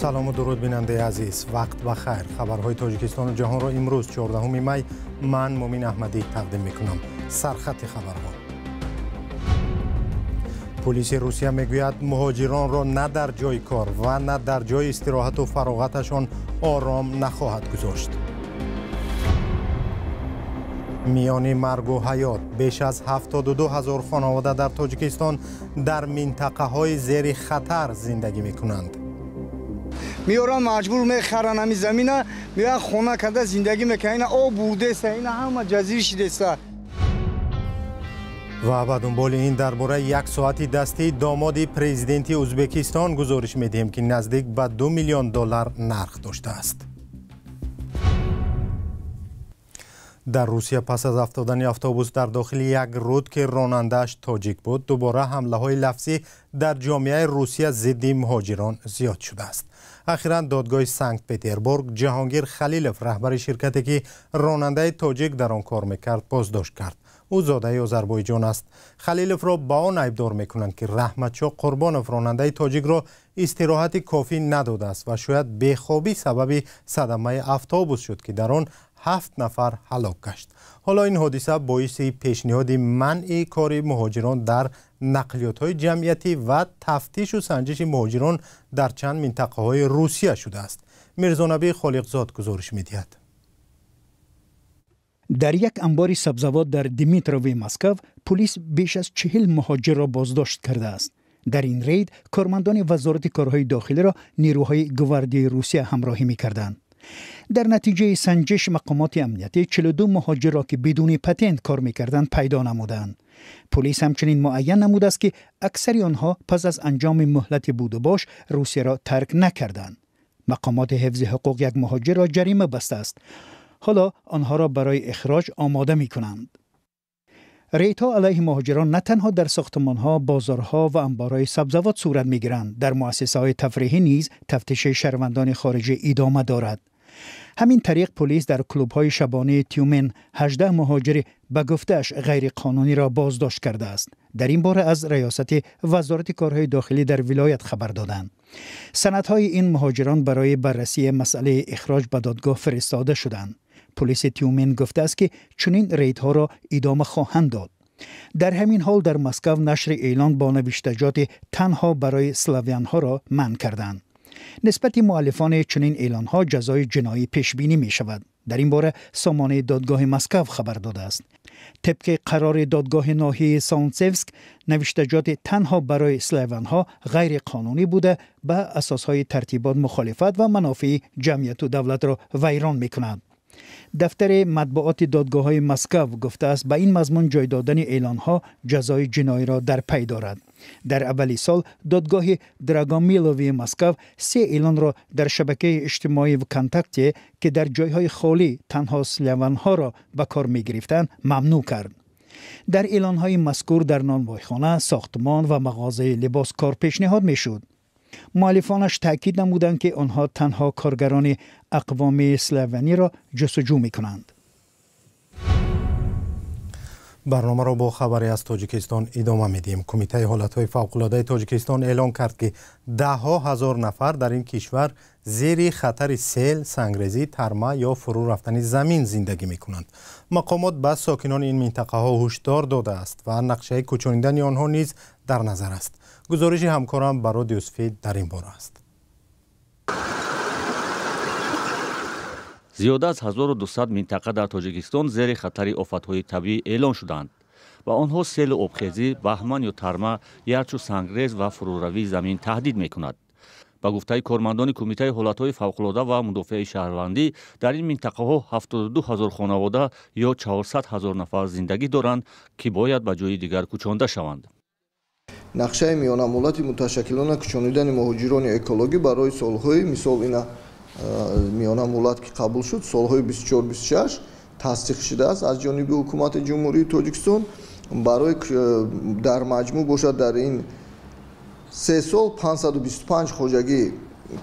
Салому дуруд, бинандаи азиз. Вақт ба хайр. Хабарҳои Тоҷикистону ҷаҳонро имрӯз 14 май ман Мумин Аҳмадӣ тақдим мекунам. Сархати хабарҳо. Полиси Русия мегӯяд, муҳоҷиронро на дар ҷои кор ва на дар ҷои истироҳату фароғаташон ором нахоҳад гузошт. Миёни маргу ҳаёт беш аз 72 ҳазор хонавода дар Тоҷикистон дар минтақаҳои зери хатар зиндагӣ мекунанд. Меоран, маҷбур мехаран ҳами замина, меоян, хона карда зиндагӣ мекунан. Ина об бурдеста, ина ҳама ҷазир шидеста. Ва ба дунболи ин дар бораи як соати дастии домоди президенти Ӯзбекистон гузориш медиҳем, ки наздик ба 2 миллион доллар нарх доштааст. Дар Русия пас аз афтодани автобус дар дохили як руд, ки ронандааш тоҷик буд, дубора ҳамлаҳои лафзӣ дар ҷомеаи Русия зидди муҳоҷирон зиёд шудааст. Ахиран додгоҳи Санкт-Петербург Ҷаҳонгир Халилов, раҳбари ширкате, ки ронандаи тоҷик дар он кор мекард, боздошт кард. Ӯ зодаи Озарбойҷон аст. Халиловро ба он айбдор мекунанд, ки Раҳматшоҳ Қурбонов, ронандаи тоҷикро, истироҳати кофӣ надодааст ва шояд бехобӣ сабаби садамаи автобус шуд, ки дар он 7 нафар ҳалок гашт. Ҳоло ин ҳодиса боиси пешниҳоди манъи кори муҳоҷирон дар нақлиётҳои ҷамъиятӣ ва тафтишу санҷиши муҳоҷирон дар чанд минтақаҳои Русия шудааст. Мирзонабӣ Холиқзод гузориш медиҳад. Дар як анбори сабзавот дар Димитрови Москав полис беш аз 40 муҳоҷирро боздошт кардааст. Дар ин рейд кормандони Вазорати корҳои дохилиро нерӯҳои гвардияи Русия ҳамроҳӣ мекарданд. Дар натиҷаи санҷиш мақомоти амниятӣ 42 муҳоҷирро, ки бидуни патент кор мекарданд, пайдо намуданд. Полис ҳамчунин муайян намудааст, ки аксари онҳо пас аз анҷоми муҳлати будубош Русияро тарк накарданд. Мақомоти ҳифзи ҳуқуқ як муҳоҷирро ҷарима бастааст. Ҳоло онҳоро барои ихроҷ омода мекунанд. Рейдҳо алайҳи муҳоҷирон на танҳо дар сохтмонҳо, бозорҳо ва анборҳои сабзавот сурат мегиранд. Дар муассисаҳои тафриҳӣ низ тафтиши шаҳрвандони хориҷӣ идома дорад. Ҳамин тариқ полис дар клубҳои шабонаи Тюмен 18 муҳоҷири ба гуфтааш ғайриқонуниро боздошт кардааст. Дар ин бора аз раёсати Вазорати корҳои дохилӣ дар вилоят хабар доданд. Санадҳои ин муҳоҷирон барои баррасии масъалаи ихроҷ ба додгоҳ фиристода шуданд. Полиси Тюмен гуфтааст, ки чунин рейдҳоро идома хоҳанд дод. Дар ҳамин ҳол дар Москав нашри эълон бо навиштаҷоти танҳо барои славянҳоро манъ карданд. Нисбати муаллифони чунин эълонҳо ҷазои ҷиноӣ пешбинӣ мешавад. Дар ин бора сомонаи додгоҳи Москав хабар додааст. Тибқи қарори додгоҳи ноҳияи Солнцевск, навиштаҷоти танҳо барои славянҳо ғайриқонунӣ буда, ба асосҳои тартибот мухолифат ва манофеи ҷамъияту давлатро вайрон мекунад. Дафтари матбуоти додгоҳҳои Москав гуфтааст, ба ин мазмун ҷой додани эълонҳо ҷазои ҷиноиро дар пай дорад. Дар аввали сол додгоҳи Драгомилови Москав 3 эълонро дар шабакаи иҷтимоии ВКонтакте, ки дар ҷойҳои холӣ танҳо славянҳоро ба кор мегирифтанд, мамнӯъ кард. Дар эълонҳои мазкур дар нонвойхона, сохтмон ва мағозаи либос кор пешниҳод мешуд. Муаллифонаш таъкид намуданд, ки онҳо танҳо коргарони ақвоми славяниро ҷустуҷӯ мекунанд. Барномаро бо хабаре аз Тоҷикистон идома медиҳем. Кумитаи ҳолатҳои фавқулодаи Тоҷикистон эълон кард, ки даҳҳо ҳазор нафар дар ин кишвар зери хатари сел, сангрезӣ, тарма ё фурӯ рафтани замин зиндагӣ мекунанд. Мақомот ба сокинони ин минтақаҳо ҳушдор додааст ва нақшаи кӯчонидани онҳо низ дар назар аст. Гузориши ҳамкорам Барод Юсуфӣ дар ин бора аст. Зиёда аз 1200 минтақа дар Тоҷикистон зери хатари офатҳои табиӣ эълон шуданд ва онҳо селу обхезӣ, баҳман ё тарма, ярчу сангрез ва фурӯравии замин таҳдид мекунад. Ба гуфтаи кормандони Кумитаи ҳолатҳои фавқулода ва мудофиаи шаҳрвандӣ, дар ин минтақаҳо 72 ҳазор хонавода ё 400 ҳазор нафар зиндагӣ доранд, ки бояд ба ҷои дигар кӯчонда шаванд. Нақшаи миёнамуҳлати муташаккилона кӯчонидани муҳоҷирони экологӣ барои солҳои, мисол ина миёнамуҳлат ки қабул шуд, солҳои 24-26 тасдиқ шудааст аз ҷониби ҳукумати Ҷумҳурии Тоҷикистон. Барои дар маҷмӯъ бошад, дар ин 3 сол 525 хоҷагӣ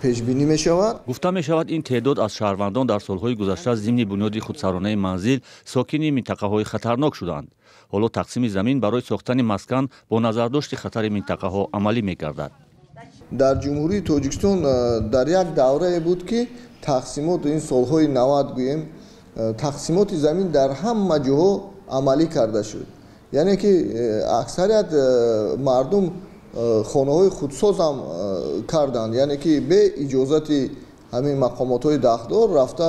пешбинӣ мешавад. Гуфта мешавад, ин теъдод аз шаҳрвандон дар солҳои гузашта зимни бунёди худсаронаи манзил сокини минтақаҳои хатарнок шуданд. Ҳоло тақсими замин барои сохтани маскан бо назардошти хатари минтақаҳо амалӣ мегардад. Дар Ҷумҳурии Тоҷикистон дар як даврае буд, ки тақсимот ин солҳои 90 гӯем, тақсимоти замин дар ҳама ҷоҳо амалӣ карда шуд. Яъне ки аксарият мардум хонаҳои худсоз ҳам карданд, яъне ки бе иҷозати ҳамин мақомотҳои дахлдор рафта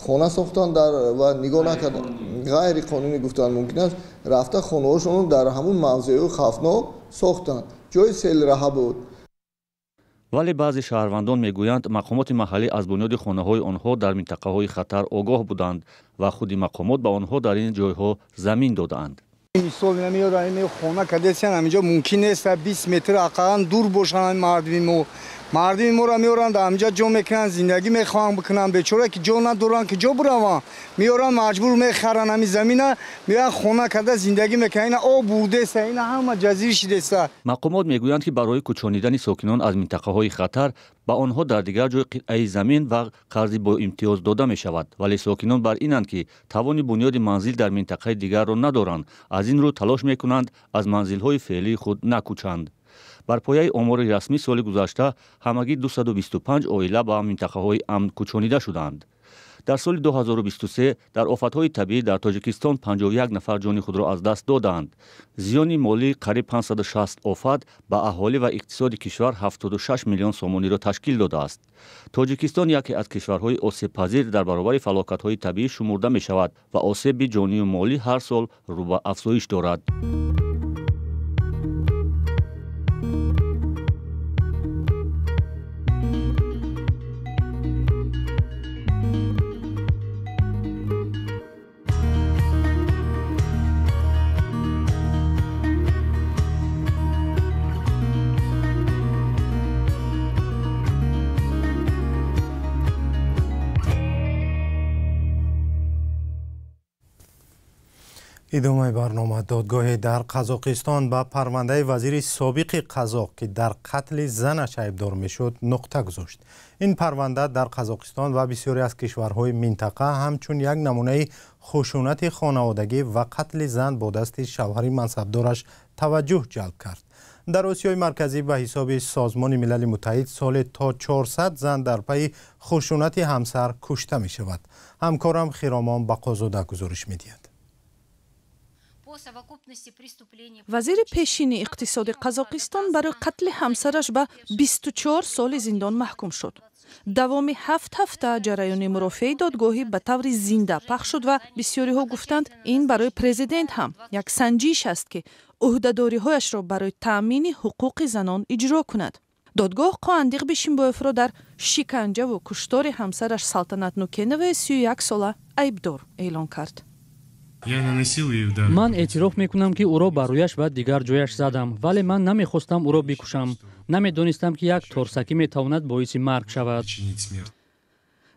хона сохтанд ва нигоҳ накарданд, ғайриқонунӣ гуфтан мумкин аст, рафта хонаҳошонро дар ҳамун мавзеъҳои хавфнок сохтанд, ҷои селраҳа буд. Вале баъзе шаҳрвандон мегӯянд, мақомоти маҳаллӣ аз бунёди хонаҳои онҳо дар минтақаҳои хатар огоҳ буданд ва худи мақомот ба онҳо дар ин ҷойҳо замин додаанд. Мисол намеёранд, ин хона кадесиян ҳаминҷо мумкин нест 20 метр ақаллан дур бошанд мардуми мо. Мардуми моро меоранд, ҳаминҷо ҷо мекунанд, зиндагӣ мехоҳанд бикунанд, бечора ки ҷо надоранд, ки ҷо бираванд. Меоранд, маҷбур мехаранд ҳамин замина, меоянд хона карда зиндагӣ мекунанд. Ина об бурдеста, ина ҳама ҷазир шидеста. Мақомот мегӯянд, ки барои кӯчонидани сокинон аз минтақаҳои хатар ба онҳо дар дигар ҷой қитъаи замин ва қарзи бо имтиёз дода мешавад. Вале сокинон бар инанд, ки тавони бунёди манзил дар минтақаи дигарро надоранд, аз ин рӯ талош мекунанд аз манзилҳои феълии худ накӯчанд. Бар пояи омори расмӣ соли гузашта ҳамагӣ 225 оила ба минтақаҳои амн кӯчонида шуданд. Дар соли 2023 дар офатҳои табиӣ дар Тоҷикистон 51 нафар ҷони худро аз даст доданд. Зиёни молӣ қариб 560 офат ба аҳолӣ ва иқтисоди кишвар 76 миллион сомониро ташкил додааст. Тоҷикистон яке аз кишварҳои осебпазир дар баробари фалокатҳои табиӣ шумурда мешавад ва осеби ҷонию молӣ ҳар сол рӯ ба афзоиш дорад. Идомаи барнома. Додгоҳе дар Қазоқистон ба парвандаи вазири собиқи қазоқ, ки дар қатли занаш айбдор мешуд, нуқта гузошт. Ин парванда дар Қазоқистон ва бисёре аз кишварҳои минтақа ҳамчун як намунаи хушунати хонаводагӣ ва қатли зан бо дасти шавҳари мансабдораш таваҷҷӯҳ ҷалб кард. Дар Осиёи Марказӣ ба ҳисоби Созмони Милали Муттаҳид соле то 400 зан дар пайи хушунати ҳамсар кушта мешавад. Ҳамкорам Хиромон Бақозода гузориш медиҳад. Вазири пешини иқтисоди Қазоқистон барои қатли ҳамсараш ба 24 соли зиндон маҳкум шуд. Давоми 7 ҳафта ҷараёни мурофиаи додгоҳӣ ба таври зинда пахш шуд ва бисёриҳо гуфтанд, ин барои президент ҳам як санҷиш аст, ки ӯҳдадориҳояшро барои таъмини ҳуқуқи занон иҷро кунад. Додгоҳ Қоандиқ Бишимбоевро дар шиканҷаву куштори ҳамсараш Салтанат Нукеноваи 31 сола айбдор эълон кард. Ман эътироф мекунам, ки ӯро ба рӯяш ва дигар ҷояш задам, вале ман намехостам ӯро бикушам. Намедонистам, ки як торсакӣ метавонад боиси марг шавад.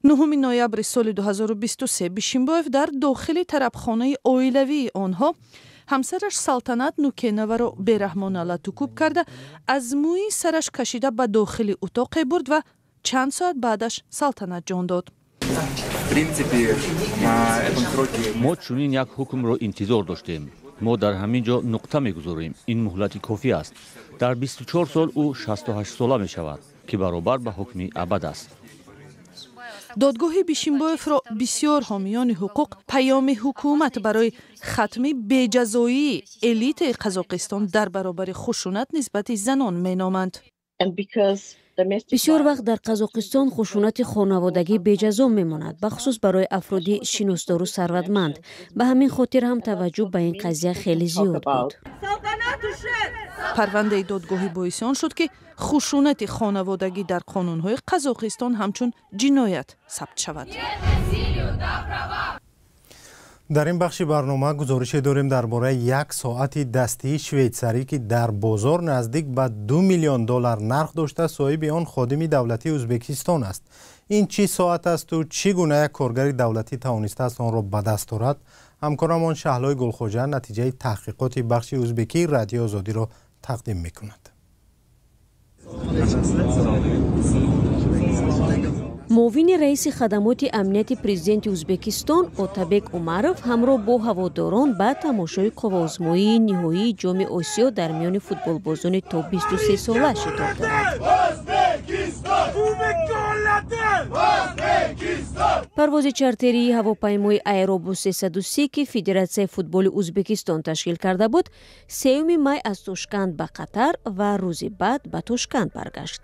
9 ноябри соли 2023 Бишимбоев дар дохили тарабхонаи оилавии онҳо ҳамсараш Салтанат Нукеноваро бераҳмона латукӯб карда, аз мӯи сараш кашида ба дохили утоқе бурд ва чанд соат баъдаш Салтанат ҷон дод. Мо чунин як ҳукмро интизор доштем. Мо дар ҳамин ҷо нуқта мегузорем. Ин муҳлати кофӣ аст. Дар 24 сол ӯ 68 сола мешавад, ки баробар ба ҳукми абад аст. Додгоҳи Бишимбоевро бисёр ҳомиёни ҳуқуқ паёми ҳукумат барои хатми беҷазоии элитаи Қазоқистон дар баробари хушунат нисбати занон меноманд. Бисёр вақт дар Қазоқистон хушунати хонаводагӣ беҷазо мемонад, бахусус барои афроди шиносдору сарватманд. Ба ҳамин хотир ҳам таваҷҷӯҳ ба ин қазия хеле зиёд буд. Парвандаи додгоҳӣ боиси он шуд, ки хушунати хонаводагӣ дар қонунҳои Қазоқистон ҳамчун ҷиноят сабт шавад. Дар ин бахши барнома гузорише дорем дар бораи як соати дастии швейтсарӣ, ки дар бозор наздик ба 2 миллион доллар нарх дошта, соҳиби он ходими давлатии Ӯзбекистон аст. Ин чӣ соат асту чӣ гуна як коргари давлатӣ тавонистааст онро ба даст орад? Ҳамкорамон Шаҳлои Гулхоҷа натиҷаи таҳқиқоти бахши ӯзбекии Радиои Озодиро тақдим мекунад. Муовини раиси хадамоти амнияти президенти Ӯзбекистон Отабек Умаров ҳамроҳ бо ҳаводорон ба тамошои қувваозмоии ниҳоии Ҷоми Осиё дар миёни футболбозони то 23 сола шитоб дорад. Парвози чартерии ҳавопаймои Аэробус 330, ки Федератсияи футболи Ӯзбекистон ташкил карда буд, 3 май аз Тошканд ба Қатар ва рӯзи баъд ба Тошканд баргашт.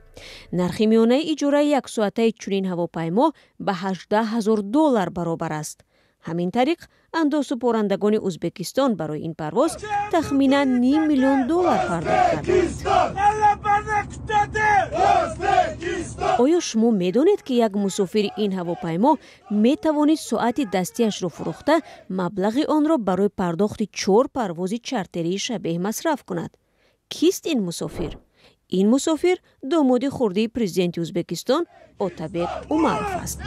Нархи миёнаи иҷораи яксоатаи чунин ҳавопаймо ба $18,000 баробар аст. Ҳамин тариқ андозсупорандагони Ӯзбекистон барои ин парвоз тахминан $500,000 пардохт карданд. Оё шумо медонед, ки як мусофири ин ҳавопаймо метавонист соати дастиашро фурӯхта маблағи онро барои пардохти 4 парвози чартерии шабеҳ масраф кунад? Кист ин мусофир? Ин мусофир домоди хурдии президенти Ӯзбекистон Отабек Умаров аст.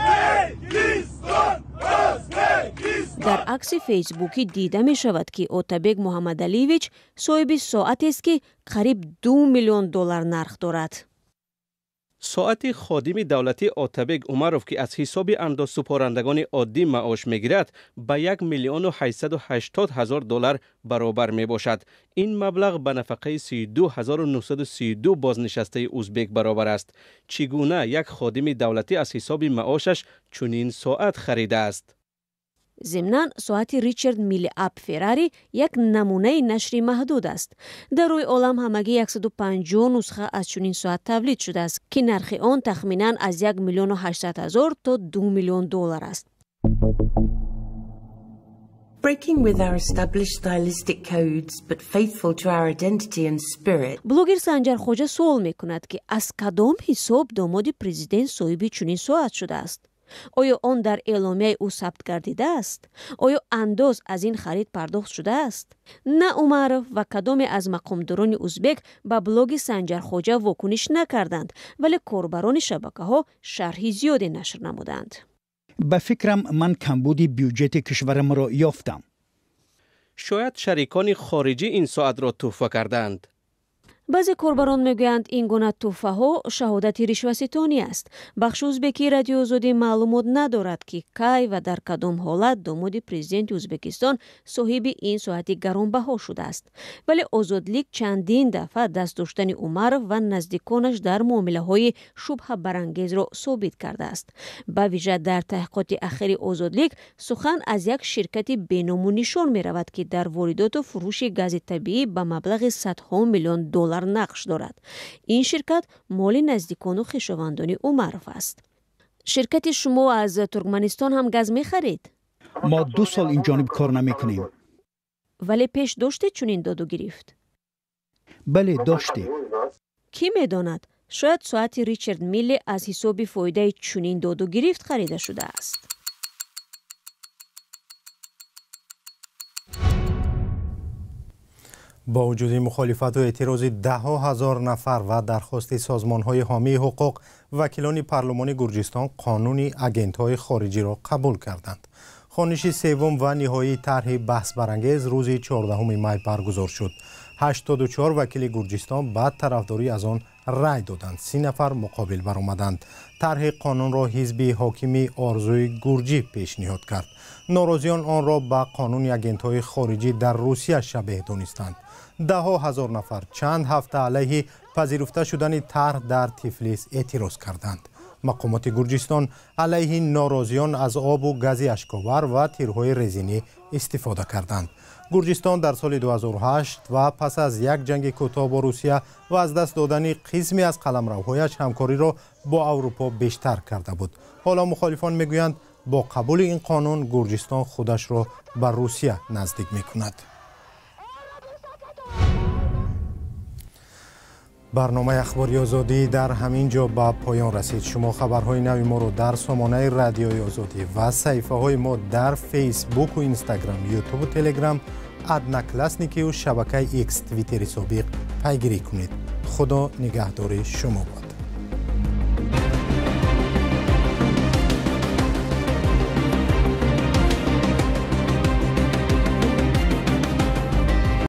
Дар акси фейсбукӣ дида мешавад, ки Отабек Муҳаммадалиевич соҳиби соатест, ки қариб $2 миллион нарх дорад. Соати ходими давлатӣ Отабек Умаров, ки аз ҳисоби андозсупорандагони оддӣ маош мегирад, ба $1,880,000 баробар мебошад. Ин маблағ ба нафақаи 32,932 бознишастаи ӯзбек баробар аст. Чӣ гуна як ходими давлатӣ аз ҳисоби маошаш чунин соат харидааст? Зимнан соати Ричард Милли Ап Феррари як намунаи нашри маҳдуд аст. Дар рӯи олам ҳамагӣ 150 нусха аз чунин соат тавлид шудааст, ки нархи он тахминан аз $1,800,000 то $2 миллион аст. Breaking with our established stylistic codes, but faithful to our identity and spirit. Блогер Санҷар Хоҷа суол мекунад, ки аз кадом ҳисоб домоди президент соҳиби чунин соат шудааст? Оё он дар эъломияи ӯ сабт гардидааст? Оё андоз аз ин харид пардохт шудааст? На Умаров ва кадоме аз мақомдорони ӯзбек ба блоги Санҷар Хоҷа вокуниш накарданд, вале корбарони шабакаҳо шарҳи зиёде нашр намуданд. Ба фикрам, ман камбуди бюҷети кишварамро ёфтам. Шояд шарикони хориҷӣ ин соатро тӯҳфа кардаанд. Баъзе корбарон мегӯянд, ин гуна тӯҳфаҳо шаҳодати ришваситонӣ аст. Бахши ӯзбекии Радиои Озодӣ маълумот надорад, ки кай ва дар кадом ҳолат домоди президенти Ӯзбекистон соҳиби ин соати гаронбаҳо шудааст. Вале Озодлик чандин дафъа даст доштани Умаров ва наздиконаш дар муомилаҳои шубҳабарангезро собит кардааст. Ба вижа дар таҳқиқоти ахири Озодлик сухан аз як ширкати беному нишон меравад, ки дар воридоту фурӯши гази табиӣ ба маблағи садҳо миллион доллар нақш дорад. Ин ширкат моли наздикону хешовандони Умаров аст. Ширкати шумо аз Туркманистон ҳам газ мехарид? Мо 2 сол ин ҷониб кор намекунем. Вале пеш доштед чунин доду гирифт? Бале, доштем. Кӣ медонад, шояд соати Ричард Милли аз ҳисоби фоидаи чунин доду гирифт харида шудааст. Бо вуҷуди мухолифату эътирози даҳҳо ҳазор нафар ва дархости созмонҳои ҳомии ҳуқуқ, вакилони парлумони Гурҷистон қонуни агентҳои хориҷиро қабул карданд. Хониши севум ва ниҳоии тарҳи баҳсбарангез рӯзи 14 май баргузор шуд. 84 вакили Гурҷистон ба тарафдорӣ аз он рай доданд, 30 нафар муқобил баромаданд. Тарҳи қонунро ҳизби ҳокими Орзуи Гурҷӣ пешниҳод кард. Норозиён онро ба қонуни агентҳои хориҷӣ дар Русия шабеҳ донистанд. Даҳҳо ҳазор нафар чанд ҳафта алайҳи пазируфта шудани тарҳ дар Тифлис эътироз карданд. Мақомоти Гурҷистон алайҳи норозиён аз обу гази ашковар ва тирҳои резинӣ истифода карданд. Гурҷистон дар соли 2008 ва пас аз як ҷанги кӯтоҳ бо Русия ва аз даст додани қисме аз қаламравҳояш ҳамкориро бо Аврупо бештар карда буд. Ҳоло мухолифон мегӯянд, бо қабули ин қонун Гурҷистон худашро ба Русия наздик мекунад. Барномаи Ахбори Озодӣ дар ҳамин ҷо ба поён расид. Шумо хабарҳои нави моро дар сомонаи Радиои Озодӣ ва саҳифаҳои мо дар Фейсбуку Инстаграм, Ютубу Телеграм, Одноклассникию шабакаи Икс, Твиттери собиқ пайгирӣ кунед. Худо нигаҳдори шумо бод.